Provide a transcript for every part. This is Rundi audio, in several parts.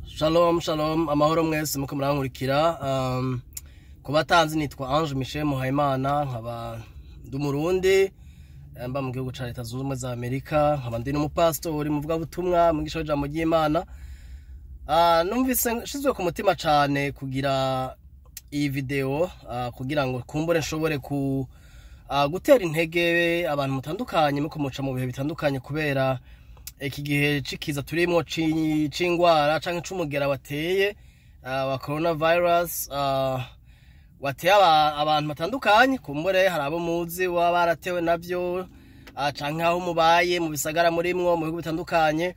Shalom shalom, amahoro mwese muko murankurikira. Ku batanzi nitwa Ange Michel Muhayimana, nkaba ndi Umurundi, mba mu gihugu ca Leta Zunze Ubumwe za Amerika, nkaba ndi n'umupasitori, muvugabutumwa, mwigisha w'ijambo ry'Imana. Numvise nshizwe ku mutima cane kugira iyi video, kugira ngo kumbure nshobore ku gutera intege abantu mutandukanye muko muca mu bihe bitandukanye kubera iki gihe cikiza turimwo c'ingwara canke c'umugera wateye, wa coronavirus, wateye abantu batandukanye. Kumbure hari abo muzi baba baratewe navyo, canke aho mubaye mu bisagara murimwo mu bihugu bitandukanye.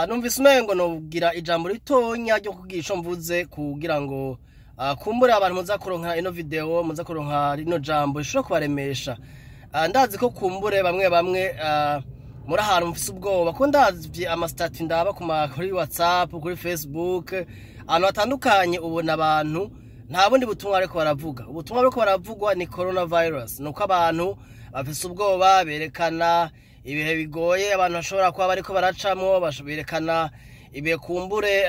Numvise umengo nogira ijambo ritonya ryo kugira ico mvuze kugira ngo kumbure abantu muza kuronka ino video, muza kuronka rino jambo rishobora kubaremesha. Ndazi ko kumbure bamwe bamwe muri ahantu mufise ubwoba, ko ndavye ama status ndaba kuri WhatsApp, kuri Facebook, ahantu hatandukanye, ubona abantu nta bundi butumwa bariko baravuga. Ubutumwa bariko baravugwa ni coronavirus, nuko abantu bafise ubwoba, berekana ibihe bigoye abantu bashobora kuba bariko baracamwo, berekana ibihe kumbure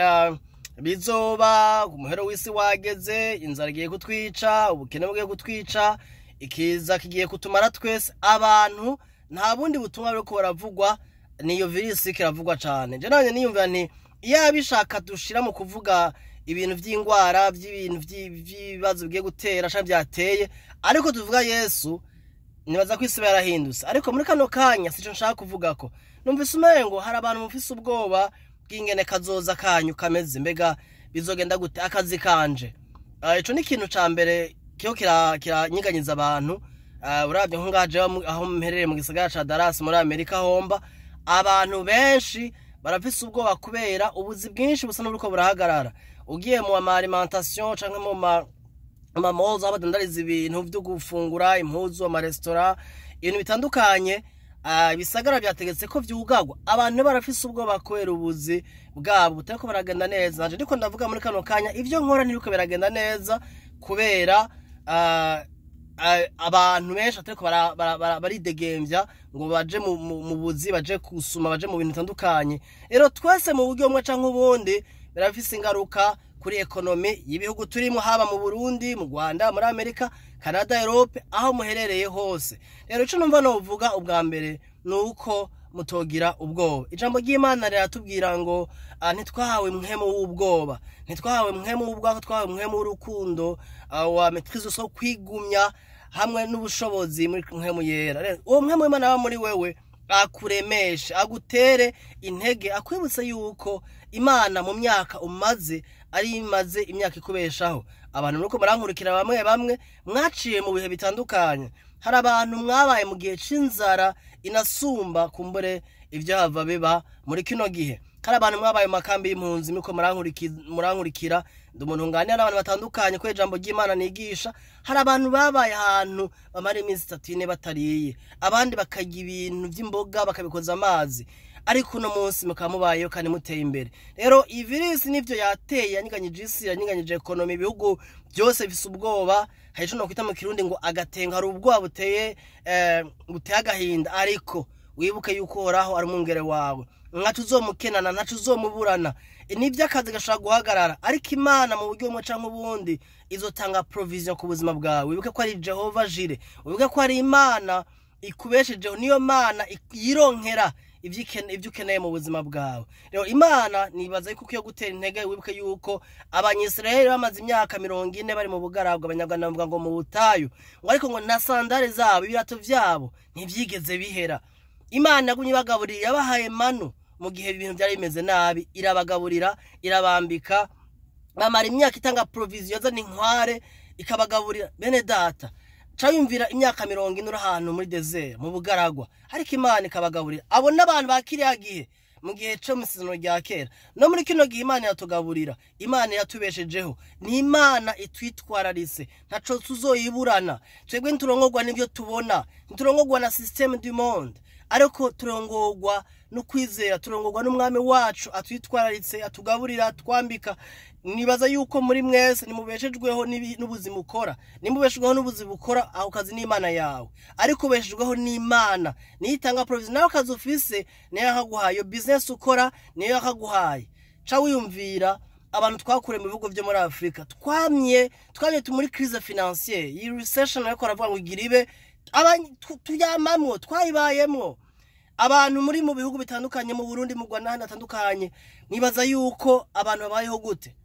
bizoba, umuhero w'isi wageze, inzara igiye kutwica, ubukene bugiye kutwica, ikiza kigiye kutumara twese. Abantu nta bundi butumwa bariko baravugwa, niyo virus kiravugwa cane. Je nanje niyumvira nti iyo abishaka dushira mu kuvuga ibintu vy'ingwara, vy'ibintu vy'ibibazo bigiye gutera canke vyateye, ariko tuvuga Yesu, nibaza ko isi yarahindutse. Ariko muri kano kanya sico nshaka kuvugako. Numvise umengo hari abantu mufise ubwoba bw'ingene kazoza kanyu kameze, mbega bizogenda gute akazi kanje. Ico ni ikintu ca mbere kiho kiranyiganyiza abantu. Uravye nko ngaha jewe aho mperereye mu gisagara ca Dallas muri Amerika homba, abantu benshi barafise ubwoba kubera ubuzi bwinshi busa n'uburiko burahagarara. Ugiye mu ma alimentation canke mu ma amamoza aho badandariza ibintu vyo gufungura, impuzu, amaresitora, ibintu bitandukanye, ibisagara vyategetse ko vyugagwa. Abantu barafise ubwoba kubera ubuzi bwabo butariko baragenda neza. Nanje ndiko ndavuga muri kano kanya, ivyo nkora ntibiriko biragenda neza kubera abantu benshi batariko baridegemvya ngo baje mu buzi, baje gusuma, baje mu bintu bitandukanye. Rero twese mu buryo bumwe canke ubundi birafise ingaruka kuri économie y'ibihugu turimo, haba mu Burundi, mu Rwanda, muri Amerika, Canada, Europe, aho muherereye hose. Rero ico numva novuga ubwa mbere nuko mutogira ubwoba. Ijambo ry'Imana riratubwira ngo ntitwahawe mpwemu w'ubwoba, ntitwahawe mpwemu w'ubwako, twahawe mpwemu w'urukundo, wa maîtrise, so kwigumya hamwe n'ubushobozi muri mpwemu yera. Rero uwo mpwemu w'Imana aba muri wewe akuremeshe, agutere intege, akwibutse yuko Imana mu myaka umaze ari imaze imyaka ikubeshaho. Abantu nuko murankurikira, bamwe bamwe mwaciye mu bihe bitandukanye. Hari abantu mwabaye mu gihe c'inzara inasumba kumbure ivyo hava biba muri kino gihe. Hari abantu mwabaye mu makambi y'impunzi muko murankurikira. Ndi umuntu nganira n'abantu batandukanye ko ijambo ry'Imana nigisha. Hari abantu babaye ahantu bamara iminsi 3, 4 batariye, abandi bakarya ibintu vy'imboga bakabikoza amazi, ariko uno munsi mukaba mubayeho kandi muteye imbere. Rero iyi virus nivyo yateye, yanyiganyije isi, yanyiganyije économie, ibihugu byose bifise ubwoba. Hari ico nokwita mu Kirundi ngo agatenga, hari ubwoba buteye agahinda. Ariko wibuke yuko Uhoraho ari umwungere wawe, ntaco uzomukenana, ntaco uzomuburana. Nivyo akazi gashobora guhagarara, ariko Imana mu buryo bumwe canke ubundi izotanga provision ku buzima bwawe. Wibuke ko ari Jehova Jireh, wibuke ko ari Imana ikubeshejeho, niyo Mana yironkera ivyo ukeneye mu buzima bwawe. Rero Imana nibaza yuko ukwiye gutera intege. Wibuke yuko Abanyisiraheli bamaze imyaka 40 bari mu bugaragwa, Abanyarwanda bavuga ngo mu butayu, ngo ariko ngo na sandales zabo, ibirato vyabo ntivyigeze bihera. Imana yagumye ibagaburira, yabahaye manu mu gihe ibintu vyari bimeze nabi, irabagaburira, irabambika, bamara imyaka itanga provision, yazana inkware ikabagaburira. Bene data, ca yumvira imyaka 40 uri ahantu muri désert, mu bugaragwa, ariko Imana ikabagaburira. Abo n'abantu ba kiriya gihe, mu gihe co mu isezerano rya kera. No muri kino gihe Imana iratugaburira, Imana iratubeshejeho, ni Imana itwitwararitse, ntaco tuzoyiburana. Twebwe nturongorwa n'ivyo tubona, nturongorwa na système du monde, ariko turongorwa no kwizera, turongorwa n'umwami wacu atwitwararitse, atugaburira, atwambika. Nibaza yuko muri mwese nimubeshejweho n'ubuzima ukora, nimubeshejweho n'ubuzima ukora, aho kazi n'Imana yawe, ariko ubeshejweho n'Imana niyo itanga provision. Nawe akazi ufise niyo yakaguhaye, iyo business ukora niyo yakaguhaye. Ca wiyumvira abantu twakure mu bihugu byo muri Afrika, twamye muri crise financière, iyi recession ariko aravuga ngo igira ibe, tuyamamwo, twayibayemwo. Abantu muri mu bihugu bitandukanye, mu Burundi, mu Rwanda n'ahandi hatandukanye, mwibaza yuko abantu babayeho gute?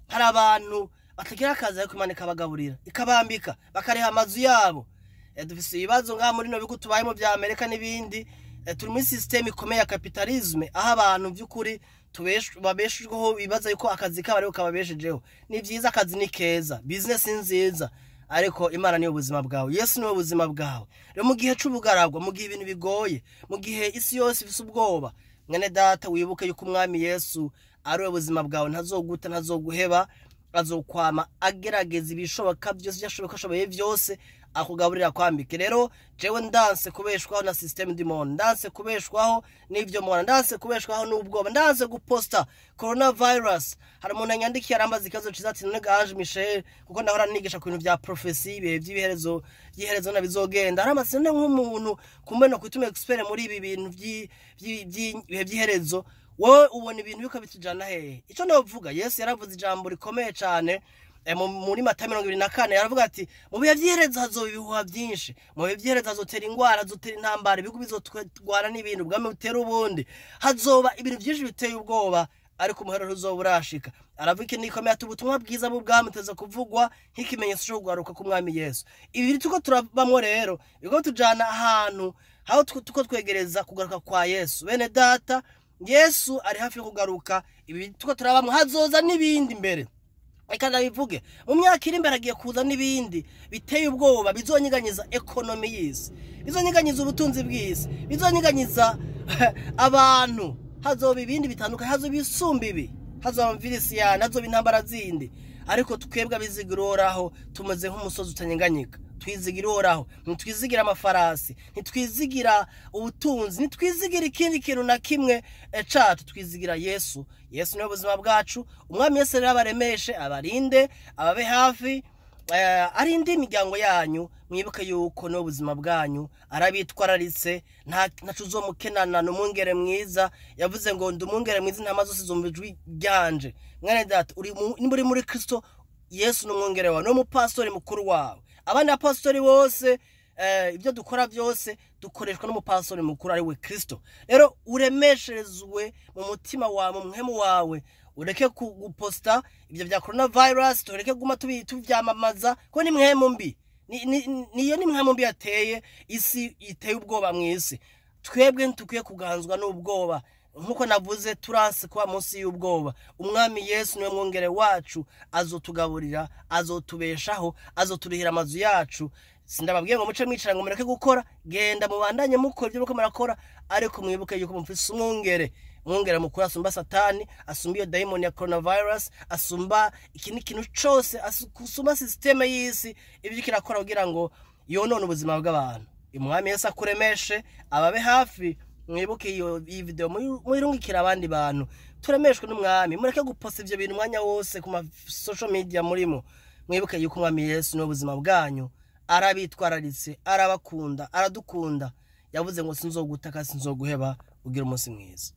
Hari abantu batagira akazi ariko Imana ikabagaburira, ikabambika, bakariha amazu yabo. Dufise ibibazo ngaha muri no bihugu tubayemo vya Amerika n'ibindi. Turi muri système ikomeye ya capitalisme, aho abantu by'ukuri babeshejweho bibaza yuko akazi kabo ariko kababeshejeho. Ni vyiza, akazi ni keza, business ni nziza, ariko Imana niyo buzima bwawe, Yesu niwe buzima bwawe. Rero mu gihe c'ubugaragwa, mu gihe ibintu bigoye, mu gihe isi yose ifise ubwoba, mwene data wibuke yuko Umwami Yesu ari we buzima bwawe, ntazoguta, ntazoguheba, azokwama agerageza ibishoboka byose, ivyashoboka ashoboye byose akugaburira, kwambike. Rero jewe ndanse kubeshwaho na système du monde, ndanse kubeshwaho n'ivyo mubona, ndanse kubeshwaho n'ubwoba, ndanse guposta coronavirus. Hari umuntu yanyandikiye arambaza ikibazo ciza ati none Ange Michel, kuko ndahora nigisha ku bintu vya prophecy, ibihe vy'ibiherezo, vy'iherezo na bizogenda, arambaza none nk'umuntu kumbe no kwituma expert muri ibi bintu vy'ibihe vy'iherezo, wowe ubona ibintu biko bitujana hehe? Ico novuga, Yesu yaravuze ijambo rikomeye cane muri Matayo 24, yaravuga ati mu bihe vy'iherezo hazoba ibihuha byinshi, mu bihe vy'iherezo hazotera ingwara, hazotera intambara, ibihugu bizotwara n'ibintu, ubwami butera ubundi, hazoba ibintu byinshi biteye ubwoba, ariko umuhero ntuzoba urashika. Aravuga ikintu gikomeye ati ubutumwa bwiza bw'ubwami buteza kuvugwa nk'ikimenyetso cyo kugaruka k'Umwami Yesu. Ibi turiko turabamwo rero biriko tujana ahantu aho tuko twegereza kugaruka kwa Yesu. Bene data, Yesu ari hafi yo kugaruka. Ibi tuko turabamwo, hazoza n'ibindi imbere. Reka ndabivuge, mu myaka iri imbere agiye kuza n'ibindi biteye ubwoba bizonyiganyiza ekonomi y'isi, bizonyiganyiza ubutunzi bw'isi, bizonyiganyiza abantu. Hazoba ibindi bitandukanye, hazoba ibisumba ibi, hazoba virusiyani, hazoba intambara zindi. Ariko twebwe abizigira Uhoraho tumeze nk'umusozi utanyeganyega. Twizigira Uhoraho, ntitwizigira amafarasi, ntitwizigira ubutunzi, ntitwizigira ikindi kintu na kimwe cacu, twizigira Yesu. Yesu niwe buzima bwacu. Umwami Yesu rero abaremeshe, abarinde, ababe hafi, arinde imiryango yanyu. Mwibuke yuko niwe buzima bwanyu, arabitwararitse, ntaco uzomukenana. Ni umwungere mwiza, yavuze ngo ndi umwungere mwiza, intama zose zumva ijwi ryanje. Mwene data, nimba uri muri Kristo, Yesu ni umwungere wawe, ni umupastori mukuru wawe. Abandi bapastori bose, ibyo dukora byose dukoreshwa n'umupastori mukuru ari we Kristo. Rero uremesherezwe mu mutima wawe, mu muhemu wawe, ureke guposta ibyo bya coronavirus, tureke guma tuvyamamaza, ko ni mwemu mbi. Niyo ni mwemu mbi yateye isi, iteye ubwoba mw'isi. Twebwe ntukwiye kuganzwa n'ubwoba, nkuko navuze, turanse kuba munsi y'ubwoba. Umwami Yesu niwe mwungere wacu, azotugaburira, azotubeshaho, azoturihira amazu yacu. Sindababwiye ngo muce mwicara ngo mureke gukora, genda mubandanye mukora ibyo muko murakora, ariko mwibuke yuko mufise umwungere, umwungere mukuru asumba Satani, asumba iyo daimoni ya coronavirus, asumba ikindi kintu cose, asumba systeme y'isi ibyo kirakora kugira ngo yonone ubuzima bw'abantu. Umwami Yesu akuremeshe, ababe hafi. Mwibuke iyi video muyirungikira abandi bantu, turemeshwe n'Umwami. Mureke guposta ivyo bintu umwanya wose ku ma social media murimo. Mwibuke yuko Umwami Yesu niwe buzima bwanyu, arabitwararitse, arabakunda, aradukunda. Yavuze ngo sinzogutaka, sinzoguheba. Ugira umunsi mwiza.